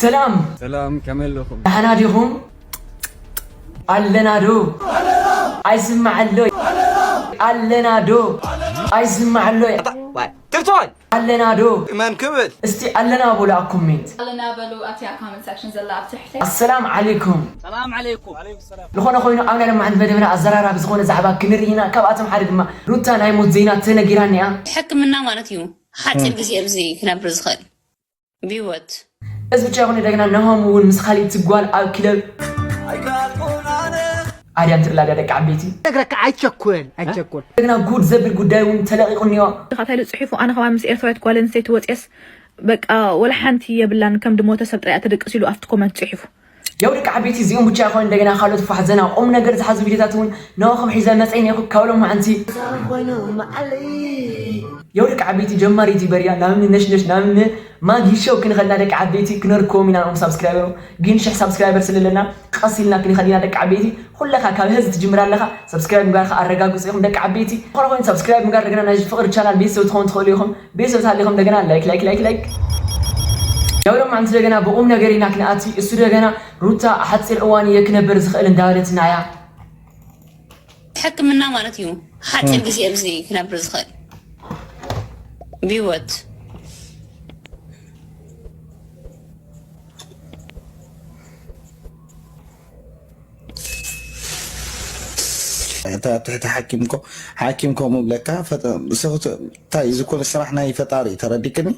ሰላም ሰላም ከመይ ኣለኹም? ደሓና ዲኹም? ኣለና ዶ? ኣይስማዕ ኣሎ። ኣለና ዶ? ኣይስማዕ ኣሎ። ትርትዋል ኣለና ዶ? መን ክብል እስቲ ኣለና በሉ ኣብ ኮሜንት። ኣለና በሉ ኣብቲ ኣብ comment section ዘላ ኣብ ትሕቲ። ኣሰላም ዓለይኩም። ሰላም ዓለይኩም። ዝኾነ ኮይኑ ኣብ ናይ ሎማዓንቲ መደብና ኣዘራራቢ ዝኾነ ዛዕባ ክንርኢ ኢና። ካብኣቶም ሓደ ድማ ሩታ ናይ ሞት ዜና ተነጊራኒ እያ። ሕክምና ማለት እዩ ሓፂር ግዜ ኣብዚ ክነብር ዝኽእል ብህይወት እዚ ብቻ ይኹን እንደገና ናሆም እውን ምስ ካሊእ ትጓል ኣብ ክለብ ኣድያም ትርላዳ ደቂ ዓበይቲ ነግረካ ኣይቸኩል ኣይቸኩል እንደገና ጉድ ዘብል ጉዳይ እውን ተለቂቑ እኒኦ። ካታሊ ፅሒፉ ኣነ ከማን ምስ ኤርትራዊት ጓል ኣንስተይቲ ወፅየስ በቃ ወላ ሓንቲ የብላን ከም ድሞተ ሰብ ጥራይ ተደቅስ ኢሉ ኣብቲ ኮመንት ፅሒፉ። ያው ደቂ ዓበይቲ እዚኦም ብቻ ይኾን እንደገና ካልኦት ፋሕ ዘና ቁም ነገር ዝሓዙ ቪዲዮታት እውን ንኹም ሒዘ መፀ ነኹ ካብ ሎማዓንቲ። ያው ደቂ ዓበይቲ ጀማሪት ይበርያ ናምኒ ነሽነሽ ናምኒ ማጊ ሾው ክንኸልና ደቂ ዓበይቲ ክነርክቦም ኢና ንኦም ሳብስክራይበሩ ግን ሽሕ ሳብስክራይበር ስለለና ቀስ ኢልና ክንኸድ ኢና ደቂ ዓበይቲ። ኩለኻ ካብ ህዚ ትጅምር ኣለኻ። ሰብስክራይብ ምግባርካ ኣረጋግፁ ኢኹም ደቂ ዓበይቲ። ዝኾነ ኮይኑ ሰብስክራይብ ምግባር እንደገና ናይ ፍቕሪ ቻናል ቤተሰብ ትኾኑ ትኽእሉ ኢኹም። ቤተሰብ ተሃሊኹም እንደገና ላይክ ላይክ ላይክ ላይክ። ያው ሎማዓንቲ እንደገና ብቁም ነገር ኢና ክንኣቲ። እሱ እንደገና ሩታ ሓፂር እዋን እየ ክነብር ዝኽእል እንዳበለትና እያ። ሕክምና ማለት እዩ ሓፂር ግዜ ኣብዚ ክነብር ዝኽእል ብህይወት እታ ትሕቲ ሓኪም ኮ ሓኪም ከምኡ ብለካ ፈጠ- ሰኽት- እንታይ እዚ ኩሉ ስራሕ ናይ ፈጣሪ እዩ፣ ተረዲክኒ።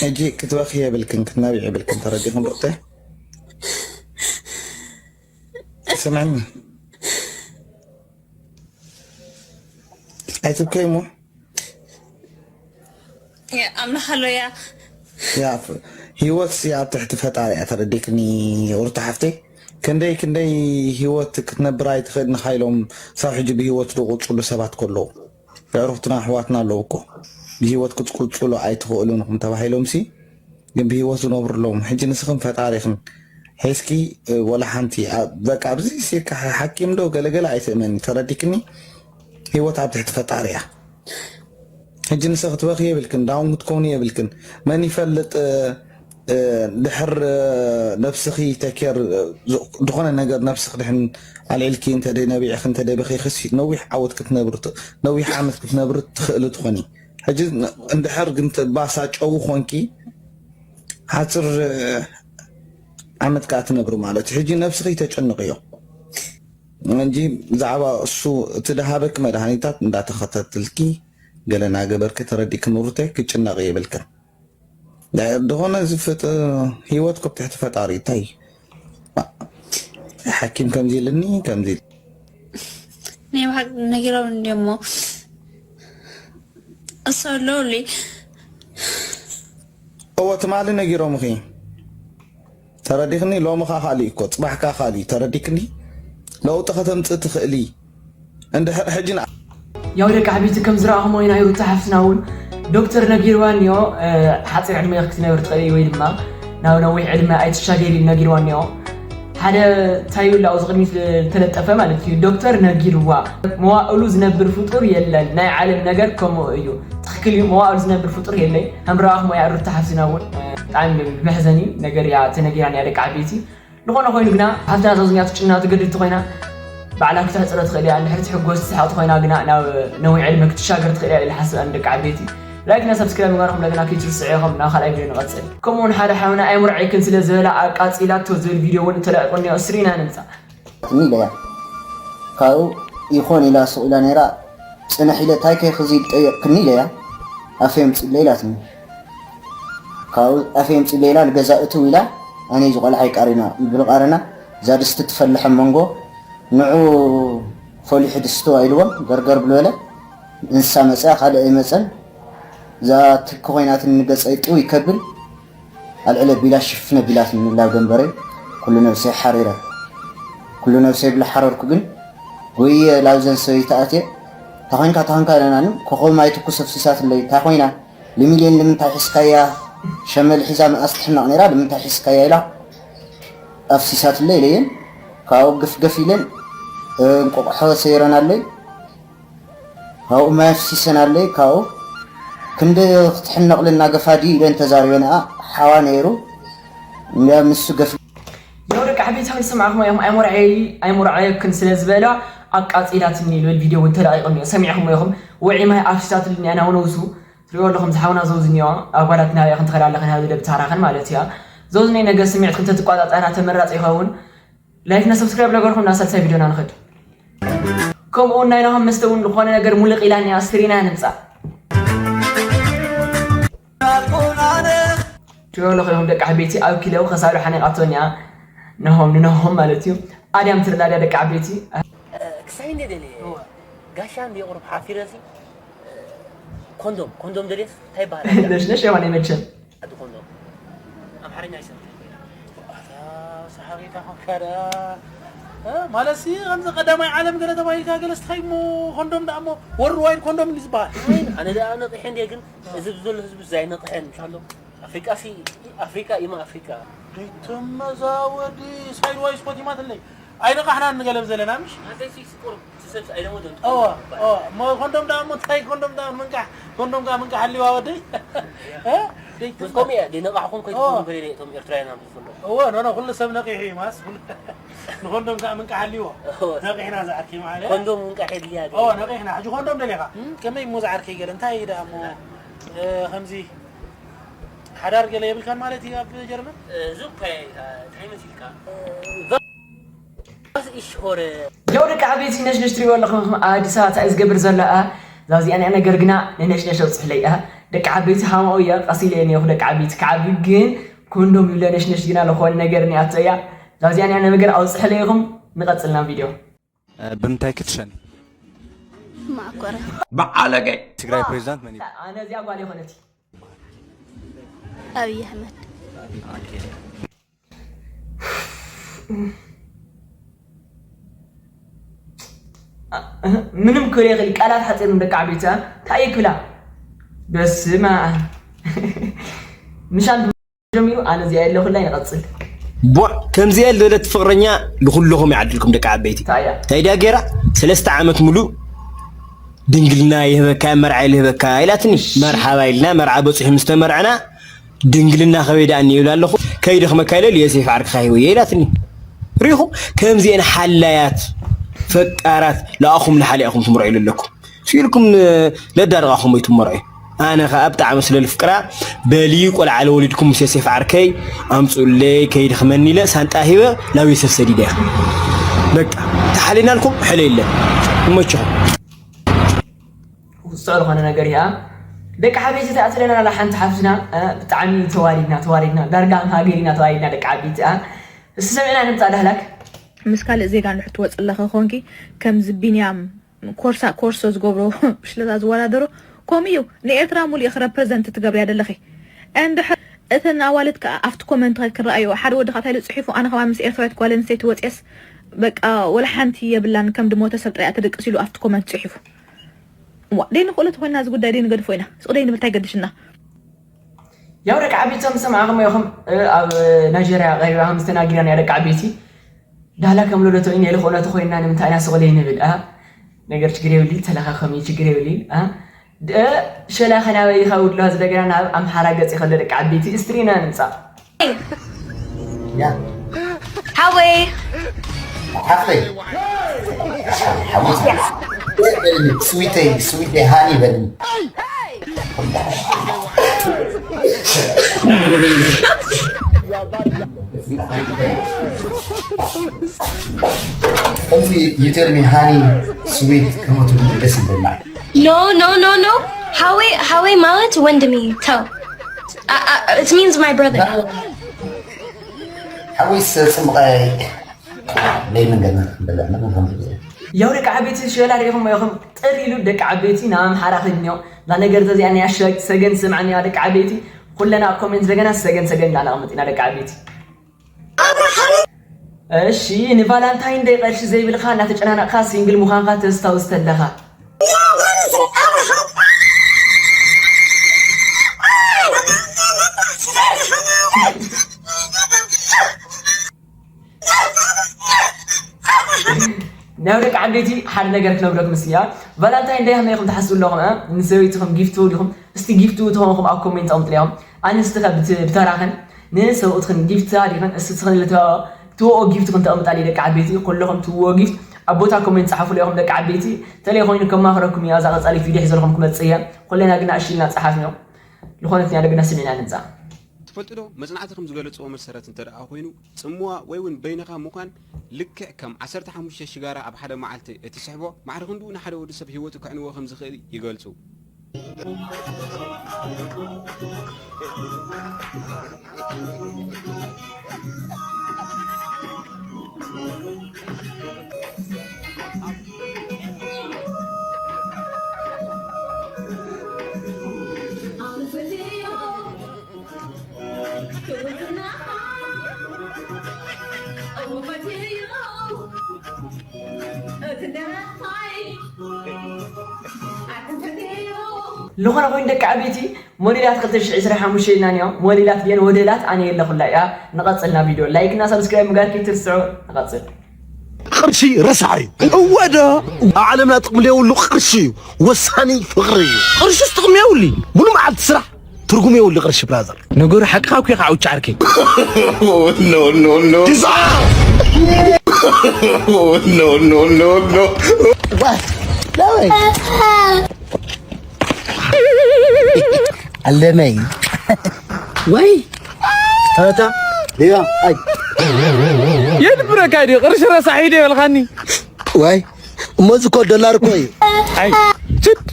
ሕጂ ክትበኺ የብልክን፣ ክትነብዕ የብልክን፣ ተረዲክን ዶክተር? ስምዕኒ ኣይትብከይ እሞ ኣምላኽ ኣሎ እያ ያ ህይወት ሲ ኣብ ትሕቲ ፈጣሪ እያ፣ ተረዲክኒ ሩታ ሓፍተይ። ክንደይ ክንደይ ህይወት ክትነብር ኣይትኽእል ንኻ ኢሎም ሳብ ሕጂ ብህይወት ዝቕፅሉ ሰባት ከለዉ የዕሩኽትና ኣሕዋትና ኣለዉ እኮ ብህይወት ክትቅፅሉ ኣይትኽእሉን ኢኹም ተባሂሎም ሲ ግን ብህይወት ዝነብሩ ኣለዉ። ሕጂ ንስኽን ፈጣሪኽን ሒዝኪ ወላ ሓንቲ በቃ ኣብዚ ሲካ ሓኪም ዶ ገለገለ ኣይትእመኒ፣ ተረዲክኒ። ህይወት ኣብ ትሕቲ ፈጣሪ እያ። ሕጂ ንሰ ክትበኺ የብልክን፣ ዳውን ክትኮኒ የብልክን። መን ይፈልጥ ድሕር ነብስኺ ተኬር ዝኾነ ነገር ነብስኺ ድሕን ኣልዒልኪ እንተ ነቢዕኺ እንተ በኺኺ ነዊሕ ዓወት ክትነብሪ ነዊሕ ዓመት ክትነብሪ ትኽእሊ ትኾኒ። ሕጂ እንድሕር ግን ባሳ ጨው ኮንኪ ሓፅር ዓመት ከዓ ትነብሪ ማለት እዩ። ሕጂ ነብስኺ ተጨንቕዮ እንጂ ብዛዕባ እሱ እቲ ድሃበኪ መድሃኒታት እንዳተኸታተልኪ ገለ እናገበርኪ ተረዲእኪ ኑሩተይ ክጭነቕ የብልክን። ዝኾነ ዝፍጥ ህይወት ኮብ ትሕቲ ፈጣሪ እንታይ ሓኪም ከምዚ ኢልኒ ከምዚ ናይ ብሓቂ ነጊሮም እንዲሞ እሱ ኣለውሉይ እወ ትማሊ ነጊሮምኺ ተረዲኽኒ። ሎሚ ኸዓ ካልእ እኮ ፅባሕ ከ ካልእ ተረዲክኒ። ለውጢ ከተምፅእ ትኽእሊ እንድሕር ሕጂ ንኣ ያው ደቂ ዓበይቲ ከም ዝረኣኹሞ ናይ ሩታ ሓፍትና እውን ዶክተር ነጊርዋ እኒኦ። ሓፂር ዕድመ ኢኺ ክትነብሪ ትኽእሊ ወይ ድማ ናብ ነዊሕ ዕድመ ኣይትሻገሪ ኢሉ ነጊርዋ እኒኦ። ሓደ ታዩላ ኣብዚ ቅድሚት ዝተለጠፈ ማለት እዩ ዶክተር ነጊርዋ መዋእሉ ዝነብር ፍጡር የለን ናይ ዓለም ነገር ከምኡ እዩ። ትኽክል እዩ መዋእሉ ዝነብር ፍጡር የለይ። ከም ረኣኹሞ እያ ሩታ ሓፍትና እውን ብጣዕሚ ብመሕዘኒ ነገር እያ ተነጊራኒ እያ ደቂ ዓበይቲ። ዝኾነ ኮይኑ ግና ሃፍትና ዘዝንያ ትጭና ትገድድ ተኾይና ባዕላ ክተሕፅሮ ትኽእል እያ። እንድሕር ትሕጎስ ትስሓቕ ተኾይና ግና ናብ ነዊሕ ዕድመ ክትሻገር ትኽእል እያ ኢለ ሓስብ ኣነ ደቂ ዓበይቲ። ላይክ እና ሰብስክራይብ ምግባርኩም እንደገና ከይትርስዑ ኢኹም። ናብ ካልኣይ ቪድዮ ንቐፅል። ከምኡ እውን ሓደ ሓውና ኣይምርዓይክን ስለ ዝበላ ኣቃፂላቶ ዝብል ቪድዮ እውን ተለቂቑ እኒኦ። እስሪና ንምፃእ። ትኒ ኢለያ ካብኡ ይኾን ኢላ ስቕ ኢላ ነይራ ፅንሕ ኢለ ታይ ከይኽዚ ጠየቕክኒ ኢለያ ኣፈ የምፅለይ ኢላትኒ ካብኡ ኣፈ የምፅለይ ኢላ ንገዛ እትው ኢላ ኣነ እዚ ቆልዓ ይቃሪና ብልቃረና እዛ ድስቲ ትፈልሐ መንጎ ንዑ ፈሊሑ ድስቲ ኢልዎም ገርገር ብልበለ እንስሳ መፅያ ካልእ ኣይመፀን እዛ ትኪ ኮይናትኒ ንገፀይ ጥው ይከብል ኣልዕለ ቢላ ሽፍነ ቢላት ንላብ ደንበረይ ኩሉ ነብሰይ ሓሪረ ኩሉ ነብሰይ ብልሓረርኩ ግን ጎየ ላብዘን ሰበይቲ ኣትየ ታኾንካ ታኾንካ ኢለናኒ ኮኸብ ማይ ትኩስ ኣፍሲሳትለይ እንታይ ኮይና ልሚልየን ልምንታይ ሒዝካያ ሸመል ሒዛ መኣስ ትሕነቕ ነይራ ልምንታይ ሒዝካያ ኢላ ኣፍሲሳትለይ ኢለየን ካብኡ ግፍገፍ ኢለን እንቆቕሖ ሰይረናለይ ካብኡ ማይ ኣፍሲሰናለይ ካብኡ ክንዲ ክትሕነቕ ልናገፋ ድዩ ኢለን ተዛሪበንኣ ሓዋ ነይሩ። እንዲያ ምስ ገፍ ያው ደቂ ዓበይቲ ከም ዝሰማዕኹሞ እዮም ኣይሞርዓይ ኣይሞርዓየክን ስለ ዝበላ ኣቃጺላትኒ ልብል ቪድዮ እውን ተለቂቑ እኒኦ። ሰሚዕኹሞ ኢኹም። ውዒ ማይ ኣፍሲሳትሉ እኒኣ ናብ ነብሱ። ትሪኦ ኣለኹም ዝሓውና ዘውዝ እኒኦ። ኣጓላት ናበይ ክንትኸዳ ኣለኽን ሃዚ ደብታራኽን ማለት እያ። ዘውዝ ናይ ነገር ስምዒት ክንተትቋጻጸራ ተመራጺ ይኸውን። ላይክና ሰብስክራይብ ለገርኩም ናብ ሳልሳይ ቪድዮና ንኸድ። ከምኡ እውን ናይ ናሆም መስተ እውን ዝኾነ ነገር ሙልቕ ኢላ እኒኣ። ስትሪና ንምጻእ ትሪኦ ኣለኹ ኢኹም ደቂ ዓበይቲ ኣብ ኪለው ከሳዱ ሓኒቓቶ እኒኣ። ናሆም ንናሆም ማለት እዩ። ኣድያም ትርላ ድያ ደቂ ዓበይቲ። ክሳይ እንደ ደልየ ጋሻ እንደ የቕርብ ሓፊረሲ ኮንዶም ኮንዶም ደልየስ እንታይ ይበሃል? ነሽነሽ የማን መቸም ኣዲ ኮንዶም ኣምሓርኛ ይሰብ ሰሓቂታ ኮንካ ደኣ ማለሲ ከምዚ ቀዳማይ ዓለም ገለ ተባሂልካ ገለ ስተኸይሞ ኮንዶም ደኣ እሞ ወርልድ ዋይድ ኮንዶም እንዲ ዝበሃል። ኣነ ደኣ ነቂሐ እንደ ግን እዚ ብዘሎ ህዝቢ እዚ ኣይነቅሐን ምሻሎ ኣፍሪቃ ሲ ኣፍሪቃ ኢማ ኣፍሪቃ ደይተመዛወዲ ሳይድ ዋይስ ኮቲማትለይ ኣይነቃሕናን ንገለብ ዘለና ምሽ ኣተይ ሲ ስቁር ትሰብስ ኣይደሞዶን እዋ እዋ እሞ ኮንዶም ደኣ እሞ እንታይ ኮንዶም ደኣ ምንቃሕ ኮንዶም ከኣ ምንቃሕ ኣሊዋ ወደይ እ? ደይተመ- ከምኡ እያ ደይነቃሕኩም ከይትኮኑ ኦ። ገለ እቶም ኤርትራውያን ኣብ ዝፍሎ እወ ኖኖ ኩሉ ሰብ ነቂሑ እዩ ማስ ኩሉ- ንኮንዶም ከኣ ምንቃሕ ኣሊዎ እወ። ነቂሕና ዝዓርከይ ማለት ኮንዶም ምንቃሕ የድልያ ኦ ነቂሕና ሕጂ ኮንዶም ደሊኻ ከመይ እሞ ዝዓርከይ ገለ እንታይ እዩ ደኣ እሞ እ፣ ከምዚ ሓዳር ገለ የብልካን ማለት እዩ ኣብ ጀርመን እዚ እኮ እንታይ መሲልካ ያው ደቂ ዓበይቲ ነሽነሽ ትሪእዎ ኣለኹም ኣዲስ ኣበባ እንታይ ዝገብር ዘሎ እ ዛዚኣ ንያ ነገር ግና ንነሽነሽ ኣውፅሕለይ እ ደቂ ዓበይቲ ሃማኡ እየ ቀሲለ እየ ነኹ ደቂ ዓበይቲ ክዓቢ ግን ኮንዶም ይብለ ነሽነሽ ግና ዝኾነ ነገር ንያቶ እያ ዛዚኣ ንያ ነገር ኣውፅሕለይ ኢኹም ንቐፅልና ቪድዮ ብምንታይ ክትሸን ማእኮረ ብዓለገ ትግራይ ፕሬዚዳንት መን ይበሃል? ኣነ እዚኣ ጓል ይኾነቲ ኣብይ ኣሕመድ ምንም ክብል ይኽእል ቃላት ሓፂር ደቂ ዓበይቲ እንታይ ክብላ በስመ ኣብ ምሻን ጀሚሩ ኣነ እዚኣ የለኹላ ይንቐፅል ቦዕ ከምዚኣ ዝበለት ፍቕረኛ ንኹልኹም ይዓድልኩም ደቂ ዓበይቲ እንታይ እያ እንታይ ድያ ገይራ ሰለስተ ዓመት ሙሉእ ድንግልና ይህበካ መርዓ ልህበካ ኢላትኒ መርሓባ ኢልና መርዓ በፂሑ ምስ ተመርዕና ድንግልና ከበይ ደኣ እኒኦ ይብል ኣለኹ ከይደኽመካ ኢለ ልየሴፍ ዓርክኻ ሂወየ ኢላትኒ ሪኹም ከምዚአን ሓላያት ፈቃራት ለኣኹም ንሓሊኣኹም ትምርዑ ይሉ ኣለኩም ስኢልኩም ለዳርቓኹም ወይ ትመርዑ ኣነ ኸዓ ብጣዕሚ ስለ ልፍቅራ በሊ ቆልዓ ለወሊድኩም ምስ ዮሴፍ ዓርከይ ኣምፅኡለይ ከይድኽመኒ ኢለ ሳንጣ ሂበ ናብ ዮሴፍ ሰዲደ በቃ ተሓሊናልኩም ሕለ የለ ይመችኹም ውፅዕ ዝኾነ ነገር እያ ደቂ ሓበይቲ ተኣትለና ላ ሓንቲ ሓፍትና ብጣዕሚ ተዋሪድና ተዋሪድና ዳርጋ ሃገር ኢና ተዋሪድና ደቂ ዓበይቲ እያ እስቲ ሰሚዕና ንምፃእ ዳህላክ ምስ ካልእ ዜጋ እንድሕር ትወፅእ ኣለኺ ኮንኪ ከምዚ ቢንያም ኮርሳ ኮርሶ ዝገብሮ ብሽለታ ዝወዳደሮ ከምኡ እዩ ንኤርትራ ሙሉእ ኢኺ ረፕረዘንት ትገብርያ ዘለኺ እንድሕር እተን ኣዋልድ ከዓ ኣብቲ ኮመንት ክረኣዮ ሓደ ወዲ ከዓ እንታይ ኢሉ ፅሒፉ ኣነ ከማን ምስ ኤርትራዊት ጓል ኣንስተይቲ ወፅየስ በቃ ወላ ሓንቲ የብላን ከም ድሞተ ሰብ ጥራይ እያ ትድቅስ ኢሉ ኣብቲ ኮመንት ፅሒፉ ዋ ደይ ንኽእሎ ተኮይና እዚ ጉዳይ ደይ ንገድፎ ኢና ሱቕ ደይ ንብል እንታይ ገድሽና ያው ደቂ ዓበይቲ ከም ዝሰማዕኹም ኢኹም ኣብ ናይጀርያ ቀሪባ ከም ዝተናጊራ ናይ ደቂ ዓበይቲ ዳህላ ከም ሎለቶ ኢና ኢለ ክእለቱ ኮይና ንምንታይ ኢና ስቕ ደይ ንብል ኣ ነገር ችግር የብሊ ተለኻኸሚ ችግር የብሊ ኣ ሸላ ከናበይ ይኸውድሎ ዝደገና ናብ ኣምሓራ ገፅ ይኸሎ ደቂ ዓበይቲ ስትሪና ንምፃእ ሓወይ ሓፍተይ ሓሙስ በልኒ ስዊተይ ስዊተይ ሃኒ በልኒ ከምዚ you tell me honey sweet ከመቱ ደስ ይብለና no no no no ሓወይ ሓወይ ማለት ወንድም እዩ ተው it means my brother ሓወይስ ፅምቐ ለይምን ገና ክንበልዕ መን ከም ያው ደቂ ዓበይቲ ሸላ ሪኢኹም ኢኹም ጥር ኢሉ ደቂ ዓበይቲ ናብ ኣምሓራ ከድንዮ እዛ ነገር ተዚኣ ናይ ኣሽራቂ ሰገን ስምዓኒ ደቂ ዓበይቲ ኩለና ኣብ ኮሜንት ደገና ሰገን ሰገን እንዳነቐምጥ ኢና ደቂ ዓበይቲ እሺ ንቫላንታይን ደይ ቀርሺ ዘይብልካ እናተጨናነቕካ ሲንግል ምዃንካ ተስታውስ ተለኻ ናይ ደቂ ዓበይቲ ሓደ ነገር ክነግረኩም እስኪ። ያ ቫላንታይን ደይ ከመይ ኢኹም ትሓስቡ ኣለኹም? እ? ንሰበይትኹም ጊፍት ትህቡ ዲኹም? እስቲ ጊፍት ትህቡ ተኾንኩም ኣብ ኮሜንት ኣምጥልዮም። ኣንስቲ ከ ብት-፣ ብተራኽን ንሰብኡትኽን ጊፍት ትህባ ዲኽን? እስቲ ትኽን ልትህባ ትህብኦ ጊፍት ክን ተቐምጣ ደቂ ዓበይቲ። ኩለኹም ትህብዎ ጊፍት ኣብ ቦታ ኮሜንት ጸሓፉ ኢኹም ደቂ ዓበይቲ። ተለይ ኮይኑ ከማኽረኩም እያ። እዛ ቀጻሊ ቪድዮ ሒዘልኩም ክመጽእ እየ። ኩለና ግና እሺ ኢልና ጸሓፍንዮ። ዝኾነት እያ ደግና ስሚዕና ንምጻእ። ትፈልጡ ዶ? መጽናዕቲ ከም ዝገለጽዎ መሰረት እንተ ደኣ ኮይኑ፣ ጽምዋ ወይ እውን በይንኻ ምዃን ልክዕ ከም ዓሰርተ ሓሙሽተ ሽጋራ ኣብ ሓደ መዓልቲ እትስሕቦ፣ ማዕረ ክንድኡ ንሓደ ወዲ ሰብ ህይወቱ ከዕንዎ ከም ዝኽእል ይገልጹ። ዝኾነ ኮይኑ ደቂ ዓበይቲ ሞዴላት ክልተ ሽሕ ዕስራን ሓሙሽተን ኢልና እኒኦ። ሞዴላት ድየን ወደላት ኣነ የለኹላ እያ። ንቐጽል ናብ ቪድዮ። ላይክ እና ሰብስክራይብ ምግባር ከይትርስዑ። ንቐጽል። ቅርሺ ረሳሕ እዩ። እወ ዶ? ኣብ ዓለምና ጥቕሚ ዘይብሉ ቅርሺ እዩ። ወሳኒ ፍቕሪ እዩ። ቅርሽስ ጥቕሚ የብሉ። ሙሉ መዓልቲ ስራሕ ትርጉም የብሉ ቅርሺ ብራዘር። ነገሩ ሓቅኻ እኮ ኢኻ ዓውቻ ዓርከይ። No, no, no. ኣለመይ ወይ ታታ ያ ኣይ የድብረካ ድዩ ቅርሺ ረሳሕ ኢደ ይበልኻኒ። ወይ እሞ እዚ እኮ ዶላር እኮ እዩ። ኣይ ችድ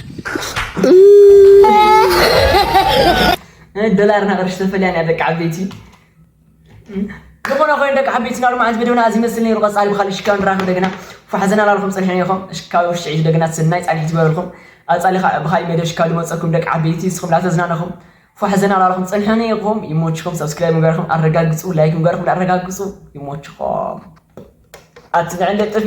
ዶላርና ቅርሺ ተፈልያ እያ ደቂ ዓበይቲ። ዝኾነ ኮይኑ ደቂ ዓበይቲ ናሉ ማለት ቪድዮና እዚ መስል ነይሩ። ቀጻሊ ብኻልእ ሽካዊ ንራኸብ እንደገና። ፋሕ ዘና ላልኩም ጽንሕኒ ኢኹም። ሽካዊ ውሽዒ እንደገና ሰናይ ጻንሒት ይግበረልኩም። ቀጻሊ ብኻልእ ሜድያ ሽካዊ ዝመጸኩም ደቂ ዓበይቲ ንስኹም ላተዝናነኹም ፋሕ ዘና ላልኩም ጽንሕኒ ኢኹም። ይሞችኹም። ሰብስክራይብ ምግባርኩም ኣረጋግጹ፣ ላይክ ምግባርኩም ኣረጋግጹ። ይሞችኹም። ኣትንዕን ለጥፊ